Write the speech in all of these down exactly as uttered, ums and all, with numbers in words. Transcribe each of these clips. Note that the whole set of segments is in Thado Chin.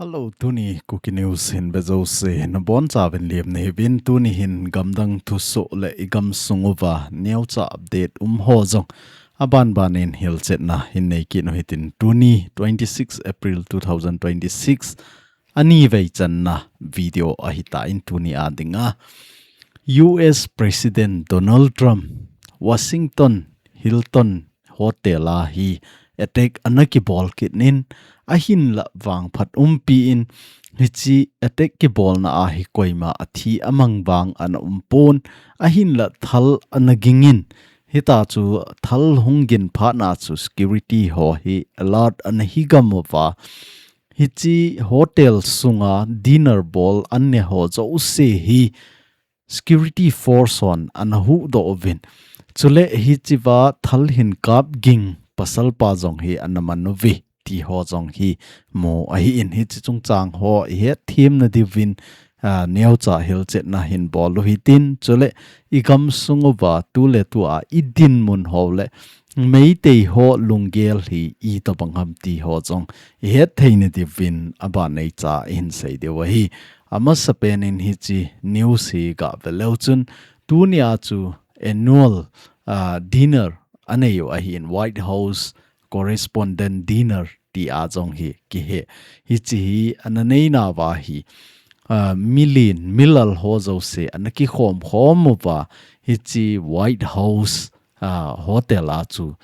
Hello, tuni Kuki News hin vejouse nabonchauvin lemna hiuvin, tuni hin gamdang thusoh le igam sunguva neocha update um ho jong abanbanin hilchetna hin neikit u hitin, tuni twenty-six April two thousand twenty-six, anivei channa video ahitan, tuni a dinga U S President Donald Trump Washington Hilton Hotel a hi attack ana kibol kit in, ahinla vangphat umpi in, hiche attack kibolna a hi koima athi amang vang ana umpon, ahinla thal ana gingin, hita chu thal hung gin phatna chu security ho hi alert ana hi gam uva, hiche hotel sunga dinner bol anne ho jouse hi security force hon ana huhdoh uvin. Chule hichea thal hin kap ging pasalpa jong hi ana man uve ti ho jong hi mu ahin, hiche chungchang ho ihet themna diuvin, a, neocha hilchetna hin bol u hitin, chule igam sunguva tuletua idinmun ho le Meitei ho lunggel hi itobang ham ti ho jong ihet theina diuvin abanei cha ihin sei diu ahi. Amasapen in hiche news hi gave leu chun, tunia chu annual, ah, dinner anei u ahin, White House Correspondent Dinner tia jong hi kihe. Hiche hi ana neinauva hi, ah, milen milal ho jouse ana kikhom khom uva, hiche White House, ah, hotel a chu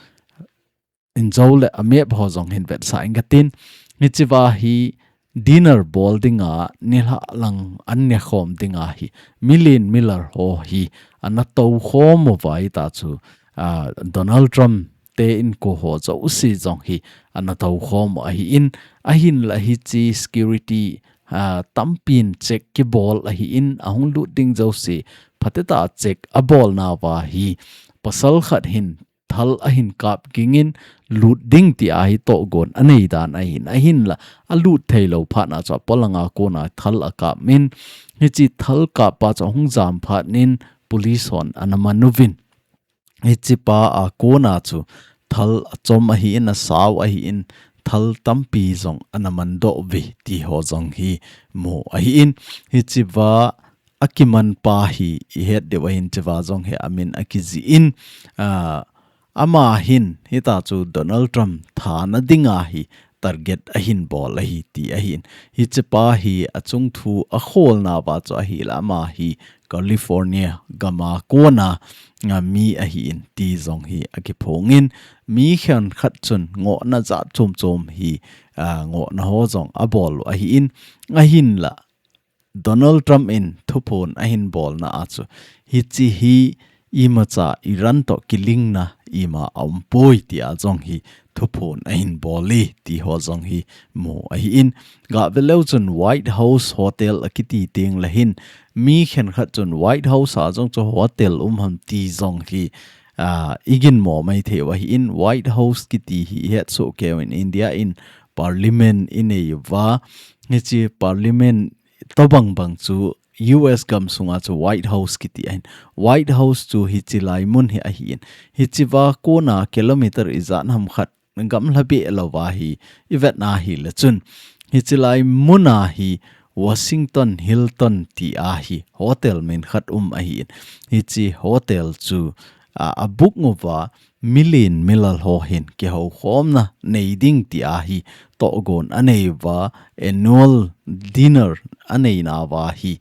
injo le amep ho jong hin vetsah inge katin. Hichea hi dinner bol dinga nilhah lang an nekhom dinga hi milen milal ho hi ana toukhom uva, hita chu, ah, Donald Trump te inko ho jouse jong hi ana toukhom u ahin, ahinla hiche security, ah, tampin check kibol ahin, ahung lut ding jouse phatecha check abolnauva hi pasal khat hin thal ahin kap gingin lut ding tia hi tohgon anei dan ahin, ahinla alut theilou phatna chu apolanga kona thal akap in, hiche thal kappa chu ahung jam phat in police hon ana man uvin, hichepa a kona chu thal achom ahin, asao ahin, thal tampi jong ana mandoh uve ti ho jong hi mu ahin, hichea akimanpa hi ihet diu ahin, chea jong hi amin akijih in, ah, ama hin hita chu Donald Trump thana dinga hi target ahin bol ahi ti ahin. Hichepa hi achungthu akholnauva chu ahile ama hi California gama kona, ah, mi ahin ti jong hi akiphongin, mi khenkhat chun ngohna jat chom chom hi, ah, ngohna ho jong abol u ahin, ahinla Donald Trump in thuphon ahin bolna a chu, hiche hi imacha Iran toh kilingna ima aumpoi tia jong hi thuphon ahin bol e ti ho jong hi mu ahin, gave leu chun White House Hotel akiti teng le hin, mi khenkhat chun White House a jong chu hotel um ham ti jong hi, ah, iginmo maithei u ahin, White House kiti hi ihetsoh keuvin, India in Parliament inei uva, hiche Parliament tobang bang chu U S gamsunga chu White House kiti ahin. White House chu hiche lai mun hi ahin. Hichea kona kilometer ijat ham khat gamla beh louva hi ivetna hile chun, hiche lai muna hi Washington Hilton tia hi hotel min khat um ahin. Hiche hotel chu, a, abook uva milen milal ho hin kihoukhomna nei ding tia hi tohgon anei uva, annual dinner aneinauva hi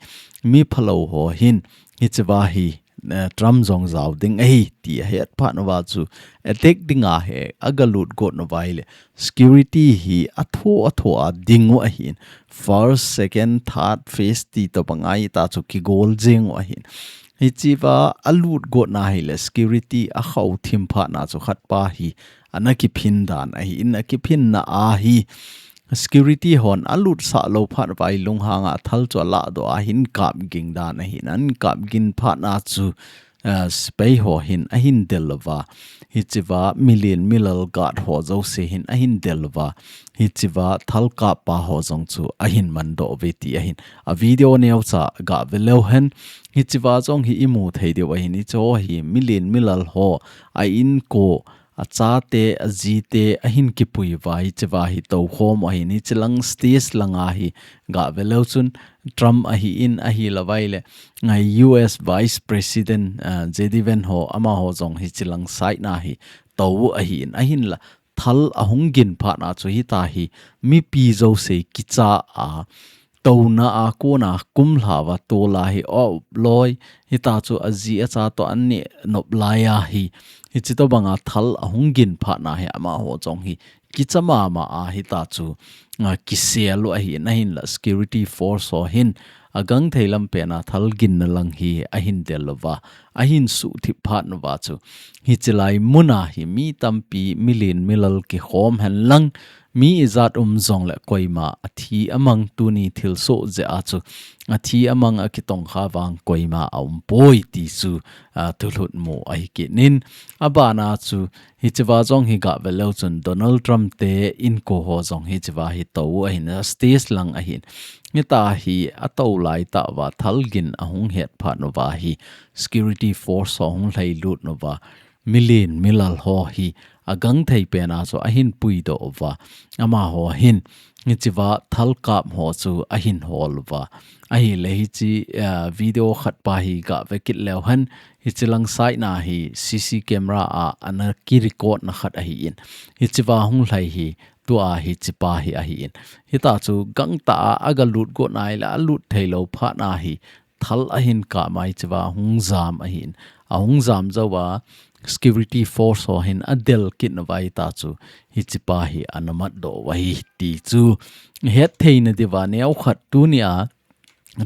mi phalou ho hin hichea hi, eh, Trump jong jao ding ahi ti ahet phat uva chu attack dinga hi agalut got nauva ahile security hi atho atho a ding u ahin, first, second, third phase ti tobang a hita chu kigol jeng u ahin. Hichea alut gotna hile security akhou thim phatna chu khatpa hi ana kiphin dan ahin, akiphinna a hi security hon alutsah lou phat uva lunghanga thal chu alahdoh a hin kap ging dan ahin, ahin kap ging phatna chu, ah, sepai ho hin ahin del uva, hichea milen milal guard ho jouse hin ahin del uva, hichea thal kappa ho jong chu ahin mandoh uve ti ahin. A video neocha gave leu hen, hichea jong hi imu thei diu ahin, hiche ho hi milen milal ho a inko achate, ajite ahin kipui uva hichea hi toukhom ahin, hichelang stage langa hi gave leu chun Trump ahin, ahilouva ahile ngai U S Vice President, ah, J D Vance ho, amaho jong hichelang side na hi tou ahin, ahinla thal ahung gin phat na chu hitia hi mipi jouse kicha a, touna a kona kumlhau va tola hi o loi, hitia chu aji acha toh aneh nop laiya hi, hiche tobanga thal ahung gin phat na hi amaho jong hi kicha mama a hitia chu, ah, kisel u ahin, ahinla security force ho hin agangthei lam pena thal ginna lang hi ahin del uva, ahin suhthip phat uva chu hichelai muna hi mi tampi, milen milal kikhom henlang, mi ijat um jongle koima athi amang, tuni thilsoh jeh a chu athi amang, akitongkha vang koima aumpoi ti chu, ah, thulhut mu ahi kit in. Abana chu hichea jong hi gave leu chun Donald Trump te inko ho jong hichea hi tou ahin, stage lang ahin, hitia hi atou laitah uva thal gin ahung het phat uva hi security force ho hung lhailut uva, milen milal ho hi agangthei pena chu ahin puidoh uva, amaho hin hichea thal kap ho chu ahin hol uva. Ahile hiche, ah, video khat pa hi gave kit leu hen, hichelang side na hi C C camera a ana kirecord na khat ahin, hichea hung lhai hi tua hichepa hi ahin, hitia chu gangtah a agalut got nai le alut theilou phat na hi thal ahin kap mai, hichea hung jam ahin, ahung jam jou a security force ho hin adel kit uva hitia chu hichepa hi ana matdoh u ahi ti chu ihet theina diuva neokhat tunia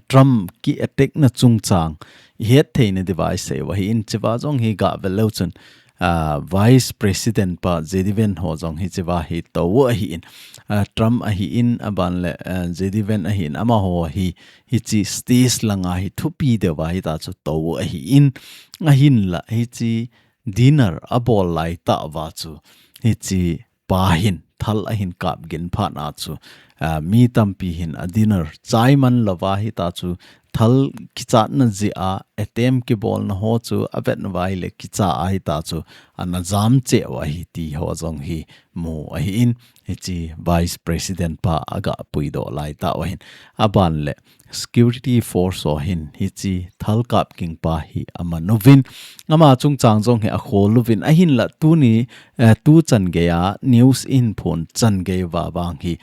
Trump ki attack na chungchang ihet theina diuva isei u ahin, hichea jong hi gave leu chun, ah, Vice President pa J D Vance ho jong hichea hi tou ahin, ah, Trump ahin, aban le, ah, J D Vance ahin, amaho hi hiche stage langa hi thupi deuva hitia chu tou ahin, ahinla hiche dinner abol laitah uva chu hichepa hin thal ahin kap gin phat na chu, ah, mi tampi hin a dinner chai man louva hitia chu thal kichatna jeh a attempt kibolna ho chu avet uva ahile kicha a hitia chu ana jam cheh u ahi ti ho jong hi mu ahin, hiche Vice President pa aga puidoh laitah u ahin, aban le security force ho hin hiche thal kap ging pa hi aman uvin, ama chungchang jong hi akhol uvin, ahinla tuni, eh, tu chan geiya news in phon chan gei uva vang hi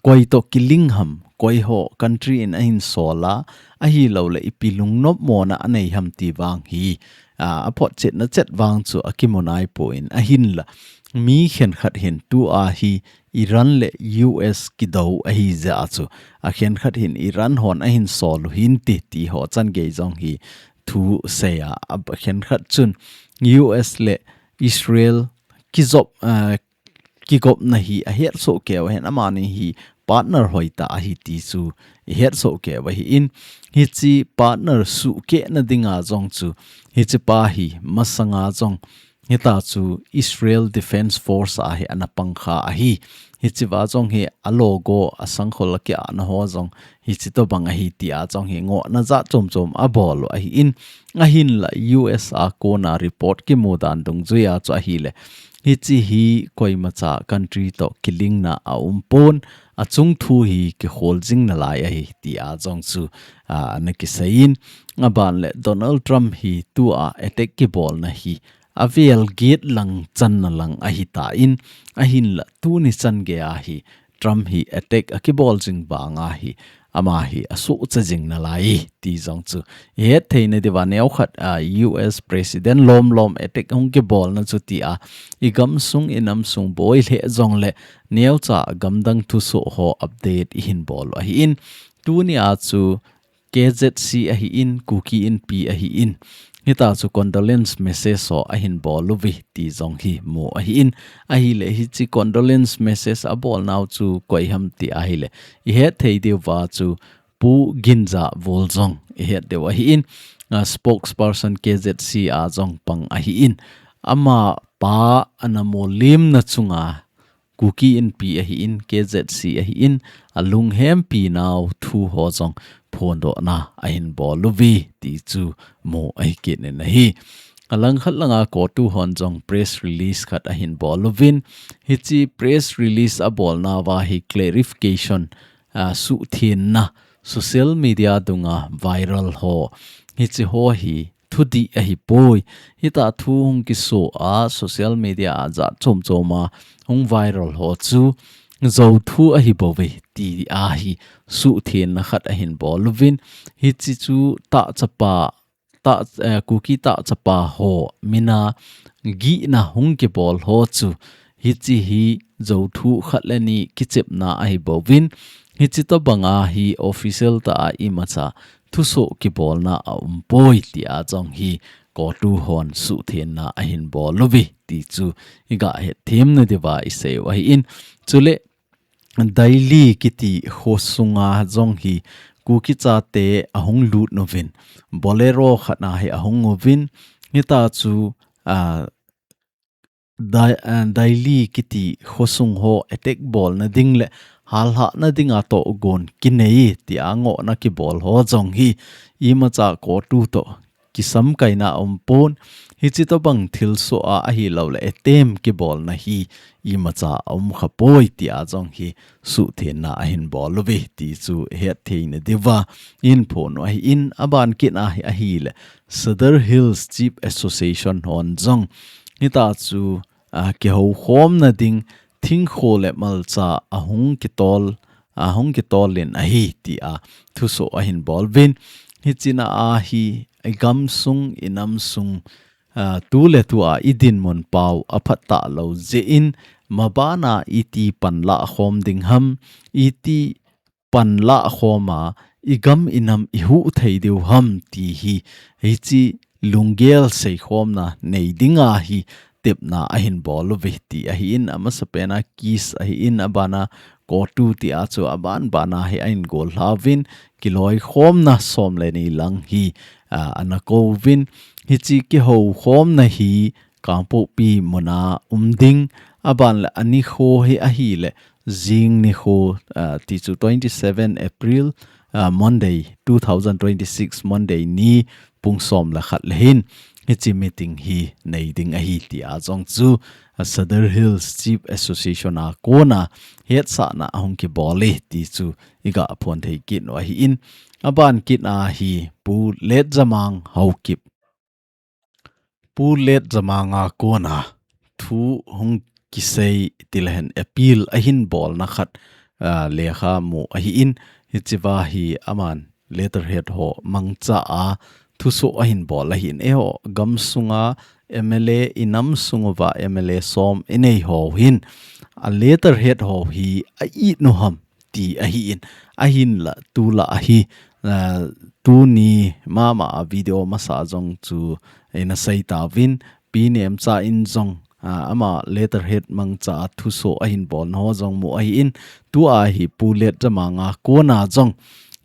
koi toh kiling ham, koi ho country in ahin sol a, ahilouleh ipi lungnopmona anei ham ti vang hi, ah, aphotchetna chet vang chu akimu naipon, ahinla mi khenkhat hin tua hi Iran le U S kidou ahi jeh a chu, akhenkhat hin Iran hon ahin sol u hinte ti ho chan gei jong hi thu sei a, akhenkhat chun U S le Israel kijop, ah, kigopna hi ahetsoh kei u ahin, amani hi partner hoitah ahi ti chu ihetsoh kei u ahin, hiche partner suhkeh na dinga jong chu hichepa hi masanga jong hitia chu Israel Defense Force a hi ana pangkha ahi. Hichea jong hi a logo, asangkhol akiahna ho jong hiche tobang ahi tia jong hi ngohna jat chom chom abol u ahin, ahinla U S a kona report kimu dan dungjuiya chu ahile hiche hi koimacha country toh kilingna aumpon, achung thu hi kikhol jing nalai ahi tia jong chu, ah, ana kiseiyin, aban le Donald Trump hi tua attack kibolna hi avel get lang channa lang ahitan, ahinla tuni chan geiya hi Trump hi attack akibol jing vanga hi ama hi asuhcha jing nalai ti jong chu ihet theina diuva neokhat, ah, U S President lomlom attack hung kibolna chu tia igamsung inamsung boi lheh jongle neocha gamdang thusoh ho update ihin bol u ahin, tunia chu K Z C ahin, Kuki Inpi ahin, hitia chu condolence message ho ahin bol uve ti jong hi mu ahin, ahile hiche condolence message abolnau chu koi ham ti ahile ihet thei diuva chu Pu Ginjavol jong ihet diu ahin, ah, spokesperson K Z C a jong pang ahin, amapa ana molimna chunga Kuki Inpi ahin, K Z C ahin, alunghempi nau thu ho jong phondohna ahin bol uve ti chu mu ahi kit in ahi. Alangkhat langa CoTU hon jong press release khat ahin bol uvin, hiche press release abolna uva hi clarification, a, suhthenna social media dunga viral ho, hiche ho hi thudih ahipoi. Hitah thu hung kiso a social media a jat chom chom a hung viral ho chu jou thu ahibouve ti a hi suhthenna khat ahin bol uvin, hiche chu tahchapa, tah, eh, Kuki tahchapa ho mina gihna hung kibol ho chu hiche hi jou thu khat le ni kichepna ahibouvin, hiche tobanga hi official tah a imacha thuso kibolna aumpoi tia jong hi CoTU hon suhthenna ahin bol uve ti chu iga hetthem nadiuva isei u ahin. Chule Daily kiti khosunga jong hi Kuki chate ahung lut uvin, Bolero khat a hi ahung uvin, hitah chu, a, Dai-, a, Daily kiti khosung ho attack bolna ding le halhahna dinga tohgon kinei tia ngohna kibol ho jong hi imacha CoTU toh kisamkaina aumpon, hiche tobang thilsoh a ahilouleh attempt kibolna hi imacha aumkhapoi tia jong hi suhthenna ahin bol uve ti chu hetthei nadiuva ihin phon u ahin, aban kit a hi ahileh Sadar Hills Chief Association hon jong hitah chu, a, kihoukhomna ding thingkho le malcha ahung kitol, ahung kitol in ahi tia thuso ahin bol uvin. Hiche na a hi igamsung, inamsung, a, tuletua idinmun pau aphat talou jeh in, mabana iti panlah khom ding ham, iti panlah khom a igam inam ihuh thei diu ham ti hi, hiche lunggel seikhomna nei dinga hi tepna ahin bol uve ti ahin, amasapen a KIS ahin, abana CoTU tia chu aban bana hi ahin gollha uvin, kiloikhomna som le ni lang hi, a, ana kouvin, hiche kihoukhomna hi Kangpokpi muna um ding, aban le anikho hi ahileh jing nikho, a, ti chu twenty seven April, a, Monday, two thousand twenty six Monday ni pung som le khat le hin hiche meeting hi nei ding ahi tia jong chu, a, Sadar Hills Chief Association a kona hetsahna ahung kibol e ti chu iga phon thei kit u ahin, aban kit a hi Pu Letjamang Haokip, Pu Letjamang a kona thu hung kisei tilehen appeal ahin bolna khat, a, lekha mu ahin, hichea hi aman letterhead ho mangcha a thuso ahin bol ahin, eiho gamsunga M L A, inam sunguva M L A som inei ho hin a letterhead ho hi a-it u ham ti ahin, ahinla tulai hi, a, tuni mama a video masa jong chu ina sei tauvin, Pi Nemcha in jong, a, ama letterhead mangcha a thuso ahin bolna ho jong mu ahin, tua hi Pu Letjamang a kona jong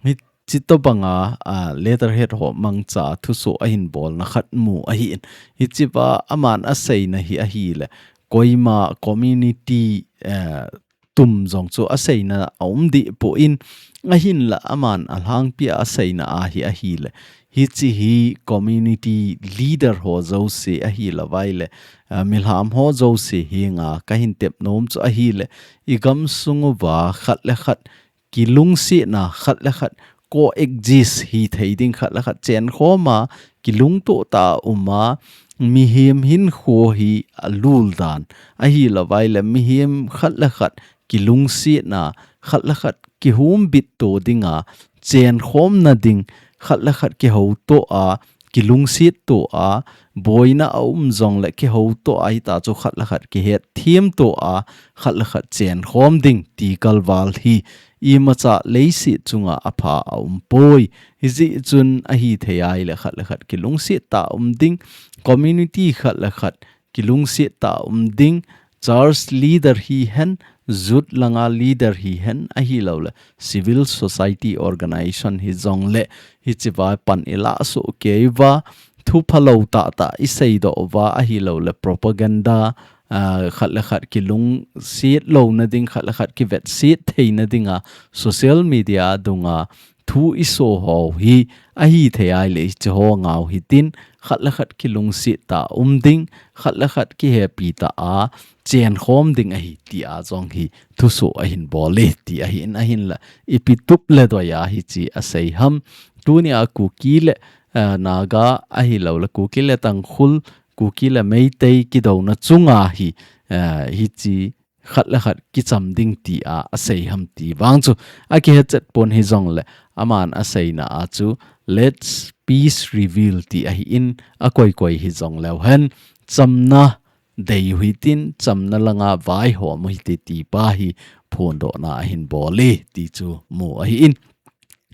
hiche tobanga, a, letterhead ho mangcha a thuso ahin bolna khat mu ahin, hichea aman aseina hi ahileh koima community, eh, tum jong chu aseina aum deh poi, ahinla aman alhangpi a aseina a hi ahileh, hiche hi community leader ho jouse ahilouvai leh, a, milham ho jouse henga kahin tep nom chu ahileh, igamsunguva khat le khat kilungsetna, khat le khat coexist hithei ding, khat le khat chenkhoma kilungto tah a uma, mihem hinkho hi alul dan ahilouvai leh mihem khat le khat kilungsetna, khat le khat kihumbit to dinga chenkhomna ding, khat le khat kihouto a, kilungset to a, boina aum jongleh kihouto a, hitah chu khat le khat kihetthem to a, khat le khat chenkhom ding ti kalval hi imacha leiset chunga apha aumpoi. Hijeh chun ahithei ahileh khat le khat kilungset tah a um ding, community khat le khat kilungset tah a um ding, church leader hihen, youth langa leader hihen, ahilouleh civil society organization hijongleh, hichea pan ilah soh keiuva, thu phalou tahtah iseidoh uva, ahilouleh propaganda, a, khat le khat kilungset louna ding, khat le khat kivetset theina dinga social media dunga thu i so ho hi ahi thei ahile hiche ho ngau hitin, khat le khat kilungset tah a um ding, khat le khat kihepi tah a chen khom ding ahi ti a jong hi thuso ahin bol e ti ahin, ahinla ipi tup le doi a hiche asei ham. Tuni a Kuki le, eh, Naga ahilou le Kuki le Tangkhul, Kuki le Meitei kidouna chunga hi, eh, hiche khat le khat kicham ding ti a asei ham ti vang chu akihet chet pon hi jong le, aman aseina a chu, "Let's peace reveal," ti ahin, akoi koi hi jong leu hen, chamna dei u hitin, chamna langa vaihom u hite ti pa hi phondohna ahin bol e ti chu mu ahin.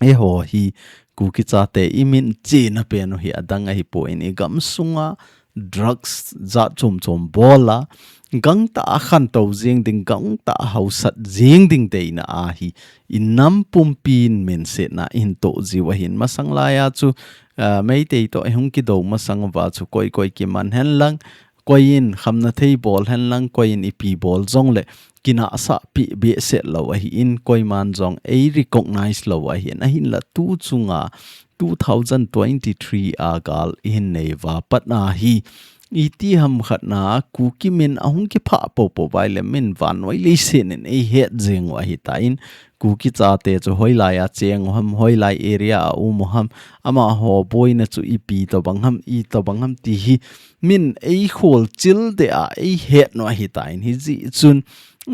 Eiho hi Kuki chate i min chena pen u hi adang ahipon, i gam sunga drugs jat chom chom bol a, gangtah a khantou jeng ding, gangtah a hausat jeng ding deina ahi, i nam pumpin minsetna ihin toh jiu ahin. Masang lai a chu, ah, Meitei toh i hung kidou masang uva chu koi koi kiman hen lang, koi in khamna thei bol hen lang, koi in ipi bol jong le kinahsah pi behseh lou ahin, koiman jong ei recognize lou ahin, ahinla tu chunga two thousand twenty-three a gal ihin nei uva pat na hi, iti ham khat na Kuki min ahung kiphah popo uva ahile min vannoi leiset in ei het jeng u ahitan, Kuki chate chu hoilai a cheng u ham, hoilai area a um u ham, amaho boina chu ipi tobang ham, i tobang ham ti hi min ei kholchil deh a ei het u ahitan, hijeh chun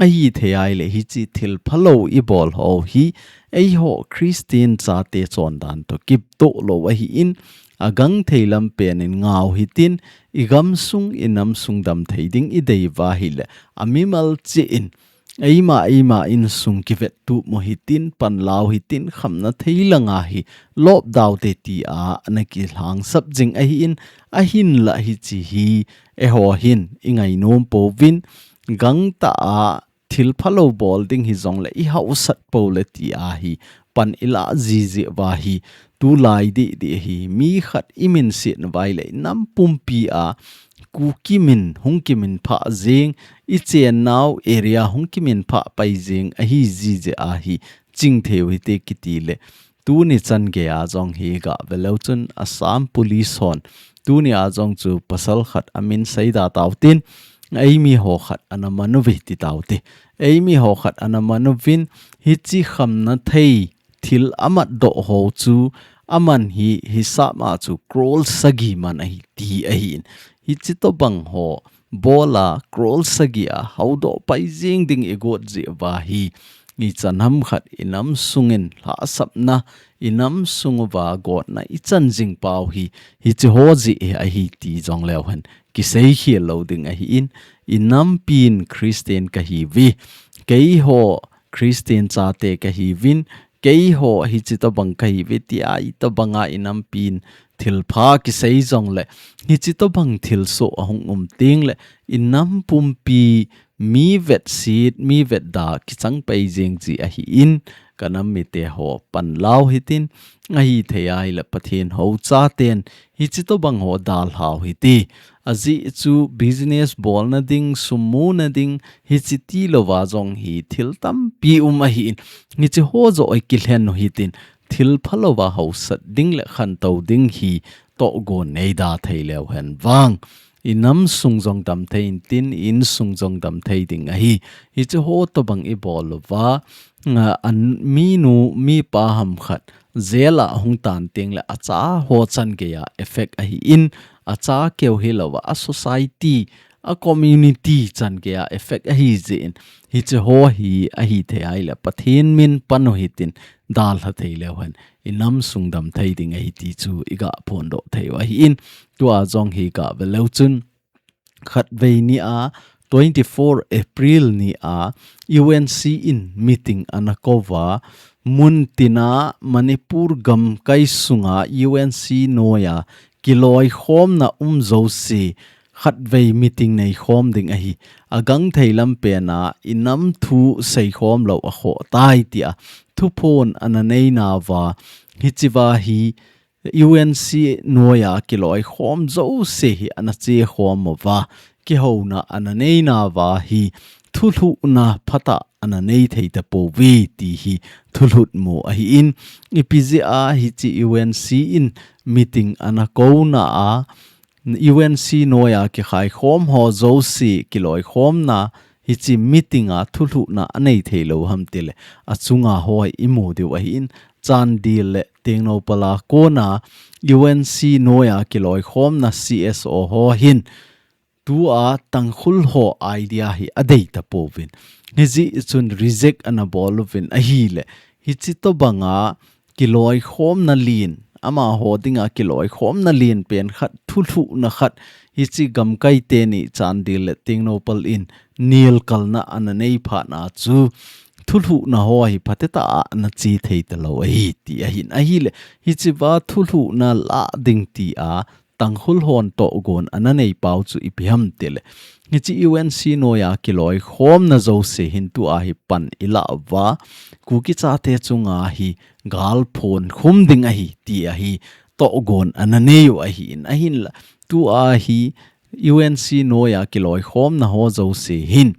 ahi thei ahile hiche thil phalou i bol ho hi eiho Christian chate chondan toh kiptoh lou ahin, agangthei lam pen in ngau hitin, i gam sung i nam sung dam thei ding i dei uva ahile, amimal cheh in eima, eima insung kivettup u hitin, panla u hitin, khamna thei langa hi lop dau te ti a ana kilhangsap jing ahin, ahinla hiche hi eiho hin i ngainom pouvin, gangtah a thil phalou bol ding hi jong le i hausat pou le ti a hi pan i lah jiji uva hi, tulai deh deh hi mi khat i minset uva ahile i nam pumpi a Kuki min hung kiminphah jeng, i chennau area hung kiminphah pai jeng ahi jiji a hi chingthei u hite kiti le, tuni chan gei a jong hi gah ve leu chun Assam Police hon tuni a jong chu pasal khat amin seida tau tin, eimi ho khat ana man uve ti tau te. Eimi ho khat ana man uvin, hiche khamna thei thil amat doh ho chu aman hi hisap a chu crore sagi man ahi ti ahin. Hiche tobang ho bol a crore sagi a haodoh pai jeng ding i got jeh uva hi, ichan ham khat i nam sungin lhahsapna, i nam sung uva gotna i chan jing pau hi, hiche ho jeh hi ahi ti jong leu hen kisei khel lou ding ahin, i nampin Christian kahiuve, keiho Christian chate kahiuvin, keiho hiche tobang kahiuve ti a, i tobang a i nampin thilpha kisei jong le, hiche tobang thilsoh ahung um teng le, i nam pumpi mi vetset, mi vetda kichang pai jeng ji ahin, ka nam mite ho panla u hitin, ahi thei ahile Pathen hou chaten hiche tobang ho dalha u hite. Ajeh chu business bolna ding, sum muna ding, hiche tilou va jong hi thil tampi um ahin, hiche ho joh i kilhen u hitin, thil phalou va hausat ding le khantou ding hi tohgon nei da thei leu hen vang, i nam sung jong dam thei intin, i insung jong dam thei ding ahi. Hiche ho tobang i bol uva, a, an minu, mipa ham khat jail a hung tan teng le acha ho chan gei a effect ahin, acha keu hilou va, a society, a community chan gei a effect ahi jeh in, hiche ho hi ahi thei ahile Pathen min pan u hitin, dalha thei leu hen, i nam sung dam thei ding ahi ti chu i gah phondoh thei u ahin, tua jong hi gah ve leu chun, khatvei ni a, twenty-four April ni a, U N C in meeting ana kou va, mun tin a Manipur gamkai sunga U N C noiya kiloikhomna um jouse, khatvei meeting neikhom ding ahi. Agangthei lam pen a, i nam thu seikhom lou akhoh tai tia thuphon ana nei nauva, hiche va hi U N C noiya kiloikhom jouse hi ana chekhom uva, kihouna ana nei nauva hi thulhuhna phatah ana nei thei tapouve ti hi thulhut mu ahin, ipi jeh a hiche U N C in meeting ana kouna a, U N C noiya kikhaikhom ho jouse kiloikhomna hiche meeting a thulhuhna anei thei lou ham tile, achunga ho hi imu diu ahin, Chandel le Tengnoupal a kona U N C noiya kiloikhomna C S O ho hin tua Tangkhul ho idea hi adei tapouvin. Hijeh chun reject ana bol uvin ahile, hiche tobanga kiloikhomna lien, amaho dinga kiloikhomna lien pen khat, thulhuhna khat, hiche gamkai teni Chandel le Tengnoupal in nelkalna ana nei phat na chu, thulhuhna ho hi phatetah a ana che thei talou ahi ti ahin. Ahile, hichea thulhuhna lah ding tia Tangkhul hon tohgon ana nei pau chu ipi ham tile, hiche U N C noiya kiloikhomna jouse hin tua hi pan ilah uva, Kuki chate chunga hi gal phonkhum ding ahi ti ahi tohgon ana nei u ahin, ahinla tua hi U N C noiya kiloikhomna ho jouse hin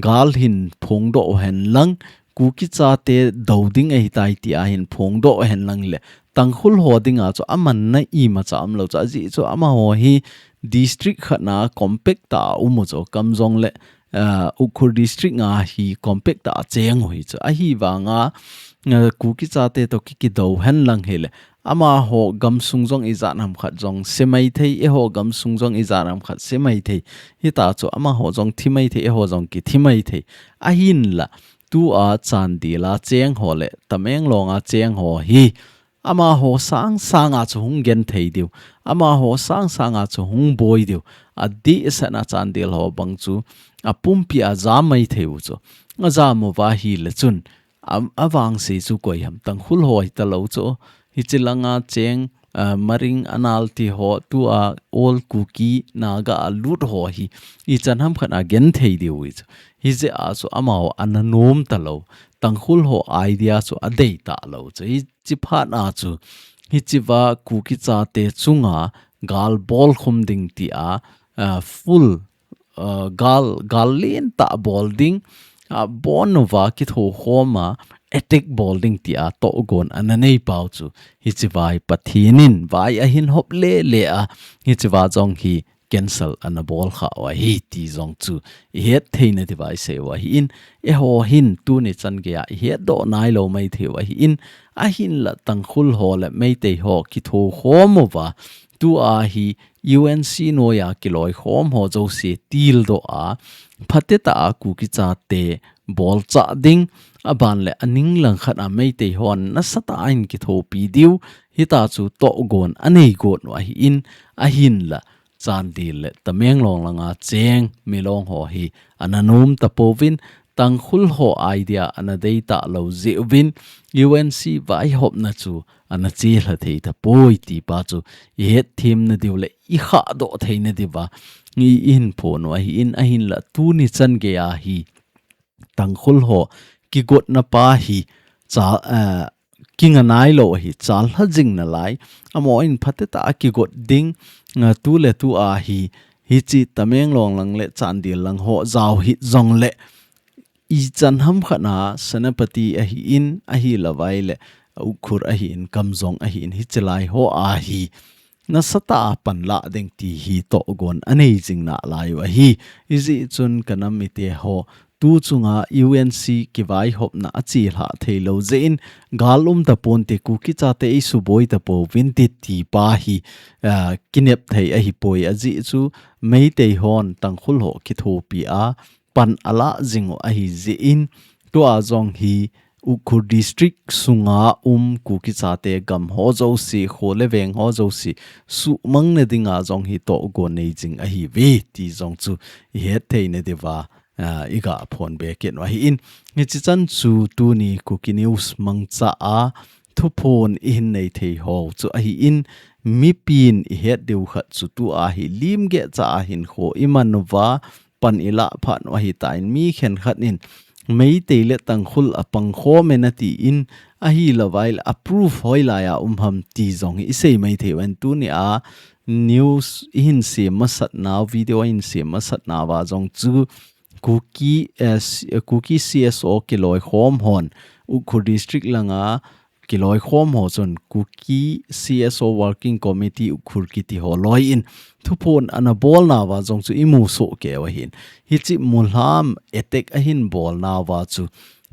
gal hin phongdoh hen lang, Kuki chate dou ding ahitai tia hin phongdoh hen lang le, Tangkhul ho dinga chu amanna imacha umlou chu, ajeh chu amaho hi district khat na compact tah a um u chu, Kamjong le, ah, Ukhrul district nga hi compact tah a cheng u hi chu. Ahivanga, ah, Kuki chate toh ki, kidou hen lang hile, amaho gamsung jong ijat ham khat jong se maithei, eiho gamsung jong ijat ham khat se maithei. Hita chu amaho jong thi maithei, eiho jong kithi maithei. Ahinla, tua Chandel a cheng ho le Tamenglong a cheng ho hi, amaho sangsanga chu hung genthei diu, amaho sangsanga chu hung boi diu, adehsetna Chandel ho bang chu apumpi a jam maithei u chu. Ajam uva ahile chun, am, avangse chu koi ham, Tangkhul ho hitalou chu, hiche langa cheng, ah, Maring, Anal ti ho, tua All Kuki, Naga a lut ho hi ichan ham khat a genthei diu hi chu. Hijeh a chu amaho ana nom talou, Tangkhul ho idea chu adei talou chu. Hiche phat a chu, hichea Kuki chate chunga gal bolkhum ding tia, ah, full, ah, gal, gal lentah bol ding, ah, abon uva kithokhom a attack bol ding tia tohgon ana nei pau chu, hichea hi Pathen in vai ahin hop lele a, hichea jong hi cancel ana bol khah u ahi ti jong chu ihet theina diuva isei u ahin, eiho hin tuni chan geia ihetdoh nailou maithei u ahin, ahinla Tangkhul ho le Meitei ho kithokhom uva, tua hi U N C noiya kiloikhom ho jouse tildoh a, phatetah a Kuki chate bolchah ding, aban le aning langkhat a Meitei hon nasatah in kithopi diu, hita chu tohgon anei got u ahin, ahinla Chandel le Tamenglong langa cheng Milong ho hi ana nom tapouvin, Tangkhul ho idea ana dei talou jeh uvin, U N C vaihopna chu ana chelha thei tapoi ti pa chu ihet themna diu le ikhahdoh theina diuva i, ihin phon u ahin, ahinla tuni chan geia hi Tangkhul ho kigotna pa hi cha, eh, kinga nailou ahi, chalha jing nalai. Amaho in phatetah a kigot ding, ah, tu le tua hi, hiche Tamenglong lang le Chandel lang ho jao hih jongle, ichan ham khat na Senapati ahin, ahilouva ahile Ukhrul ahin, Kamjong ahin, hiche lai ho a hi nasatah a panlah ding ti hi tohgon anei jing nalai u ahi. Hijeh chun ka nam mite ho, tu chunga U N C kivaihopna achelhah theilou jeh in, gal um taponte, Kuki chate eisuboi tapouvinte ti pa hi, ah, kinep thei ahipoi, ajeh chu Meitei hon Tangkhul ho kithopi a pan alah jing u ahi jeh in, tua jong hi Ukhrul district sunga um Kuki chate gam ho jouse, kho le veng ho jouse suhmang na dinga jong hi tohgon nei jing ahiuve ti jong chu ihet theina diuva, ah, iga phon be kit u ahin, hiche chan chu tuni Kuki News mangcha a thuphon ihin nei thei ho chu ahin, mipin ihet diu khat chu tua hi limgeh cha a hinkho iman uva, pan ilah phat u ahitan, mi khenkhat in Meitei le Tangkhul apangkhom e nati in, ahilouva ahile a proof hoilai a um ham ti jong hi isei maithei uvin, tunia news ihin sem masat nau, video ihin sem masat nauva jong chu Kuki, eh, S- eh, Kuki C S O kiloikhom hon Ukhrul District langa kiloikhom ho chun Kuki C S O Working Committee Ukhrul kiti ho loi in thuphon ana bolnauva jong chu imu soh keu ahin. Hichi mulham attack ahin bolnauva chu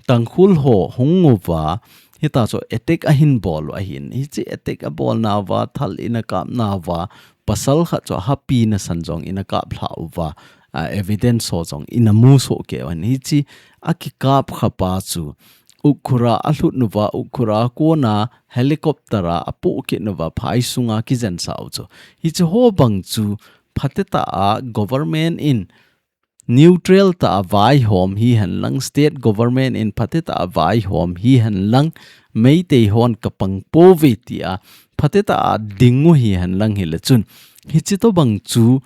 Tangkhul ho hung uva, hita chu attack ahin bol u ahin. Hichi attack abolnauva, thal ina kapnauva, pasal khat chu hapi nasan jong ina kaplhah uva, a, evidence ho jong ina mu soh keu ahin. Hichi akikap khapa chu Ukhrul a alhut nauva, Ukhrul a kona helicopter a apoh kit nauva, phai sunga kijensau chu. Hichi ho bang chu phatetah a government in neutral tah a vaihom hihen lang, state government in phatetah a vaihom hihen lang, Meitei hon kapang pouve tia phatetah a ding u hihen lang hile chun, hichi tobang chu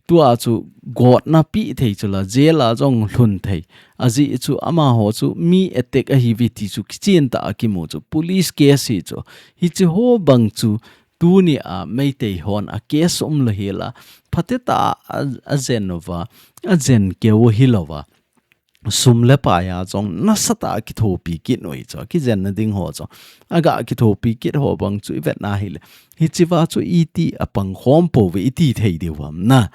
tua chu gotna peh thei chu la, jail a jong lhun thei. Ajeh chu amaho chu mi attack ahiuve ti chu kichen tah a kimu chu, police case hi chu. Hichi ho bang chu tunia Meitei hon a case umlou hila, phatetah a, a, ajen uva, ajen keu hilouva, sum le pai a jong nasatah a kithopi kit u hi chu, kijenna ding ho chu. Aga kithopi kit ho bang chu ivet na hile, hichiva chu iti apang khom pouve iti thei diu ham na.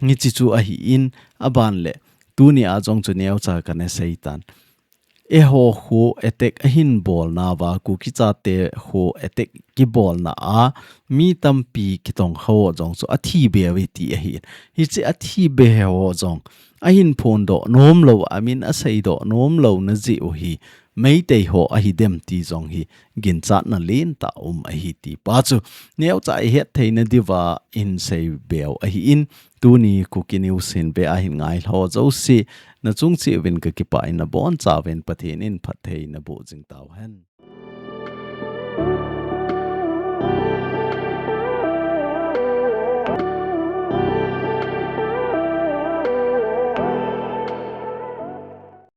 Hichi chu ahin, aban le tunia jong chu neocha kana seitan. Eiho khu attack ahin bolnauva, Kuki chate khu attack kibolna a mi tampi kitong ho jong chu athi beuve ti ahin. Hichi athi be ho jong ahin phondoh nomlou, amin aseidoh nomlouna jeh u hi Meitei ho ahidem ti jong hi ginchatna lentah um ahi ti pa chu neocha ihet theina diuva ihin sei beu ahin, tuni Kuki News hin ve ahin ngai ho jouse, nachung cheh uvin kakipah in, nabonchauvin Pathen in phatthei naboh jing tauhen.